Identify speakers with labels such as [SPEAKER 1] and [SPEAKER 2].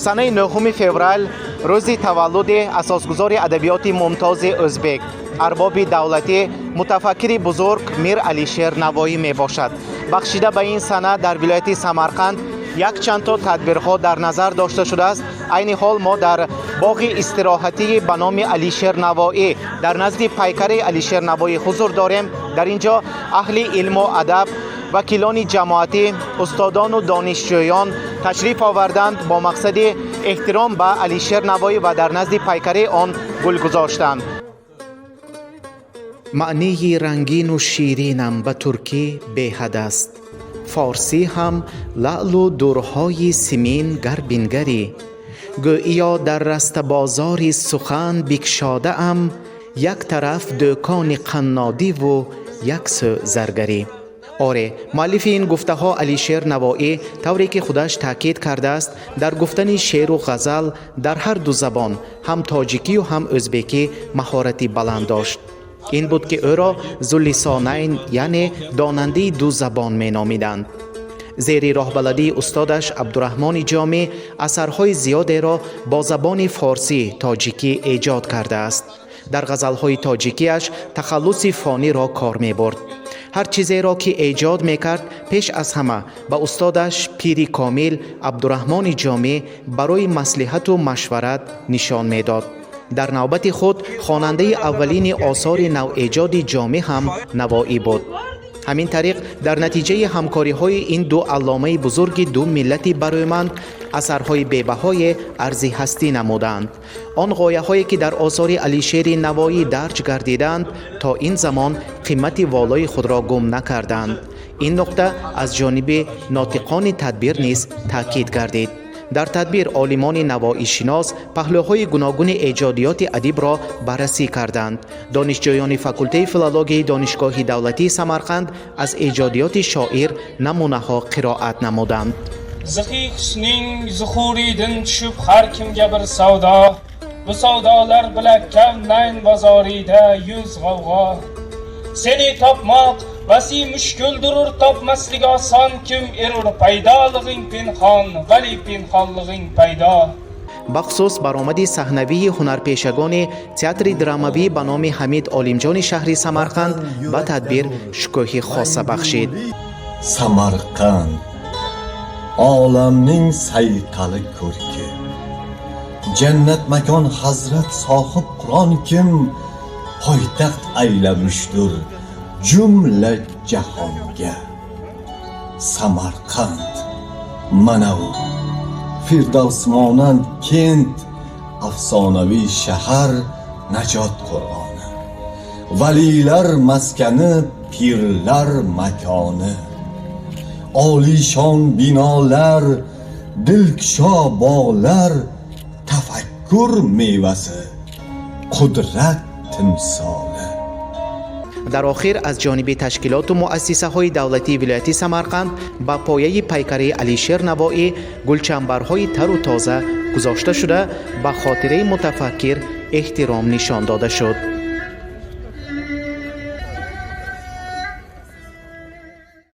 [SPEAKER 1] Санаи 9 феврал рӯзи таваллуди асосгузори адабиёти мумтози ӯзбек, арбоби давлатӣ, мутафаккири бузург Мир Алишер Навоӣ мебошад. Бахшида ба ин сана дар вилояти Самарқанд якчанд то тадбирҳо дар назар дошта шудааст. Айни ҳол мо дар боғи истироҳатии ба номи Алишер Навоӣ дар назди пайкари Алишер Навоӣ ҳузур дорем. Дар ин ҷо аҳли илму адаб, вакилони ҷамоатӣ, устодону донишҷӯён ташриф оварданд бо мақсади эҳтиром ба Алишер Навоӣ ва дар назди пайкари он гул гузоштанд. Маънии рангину ширинам ба туркӣ беҳад аст, форсӣ ҳам лаълу дурҳои симин гар бингарӣ. Гӯиё дар растабозори сухан бикшодаам, як тараф дӯкони қаннодиву як сӯ заргарӣ. Оре, муаллифи ин гуфтаҳо Алишер Навоӣ, тавре ки худаш таъкид кардааст, дар гуфтани шеъру ғазал дар ҳар ду забон, ҳам тоҷикию ҳам ӯзбекӣ, маҳорати баланд дошт. Ин буд, ки ӯро зуллисонайн, яъне донандаи ду забон меномиданд. Зери роҳбаладии устодаш Абдураҳмони Ҷомӣ асарҳои зиёдеро бо забони форсӣ, тоҷикӣ эҷод кардааст. Дар ғазалҳои тоҷикиаш тахаллуси фониро кор мебурд. Ҳар чизеро ки эҷод мекард, пеш аз ҳама ба устодаш пири комил Абдураҳмони Ҷомӣ барои маслиҳату машварат нишон медод. Дар навбати худ хонандаи аввалини осори навэҷоди Ҷомӣ ҳам Навоӣ буд. Ҳамин тариқ, дар натиҷаи ҳамкориҳои ин ду алломаи бузурги ду миллати барӯманд асарҳои бебаҳое арзи ҳастӣ намуданд. Он ғояҳое ки дар осори Алишери Навоӣ дарҷ гардиданд, то ин замон қимати волои худро гум накарданд. Ин нуқта аз ҷониби нотиқони тадбир низ таъкид гардид. Дар тадбир олимони навоишинос паҳлӯҳои гуногуни эҷодиёти адибро баррасӣ карданд. Донишҷӯёни факултаи филологияи Донишгоҳи давлатии Самарқанд аз эҷодиёти шоир намунаҳо қироат намуданд.
[SPEAKER 2] Зихи husning zuhuridan tushib har kimga bir savdo, bu savdolar bila kavnayn bozorida yuz g'avg'o. Seni topmoq vasi mushkuldirur, topmaslik oson, kim erur paydolig'ing pinhon, vali pinhonlig'ing paydo.
[SPEAKER 1] Бахусус баромади саҳнавии ҳунарпешагони театри драмавӣ ба номи Ҳамид Олимҷони шаҳри Самарқанд ба тадбир шукӯҳи хоса бахшид.
[SPEAKER 3] Samarqand olamning sayqali ko'rki, jannat makon. Hazrat Sohib Qiron kim poytaxt aylamishdir jumla jahonga. Samarqand mana u firdavsmonand kent, afsonaviy shahar, najot qo'rg'oni, valiylar maskani, pirlar makoni, oliyshon binolar, dilkusho bog'lar, tafakkur mevasi, qudrat timsoli.
[SPEAKER 1] Дар охир аз ҷониби ташкилоту муассисаҳои давлатии вилояти Самарқанд ба пояи пайкари Алишер Навоӣ гулчамбарҳои тару тоза гузошта шуда, ба хотираи мутафаккир эҳтиром нишон дода шуд.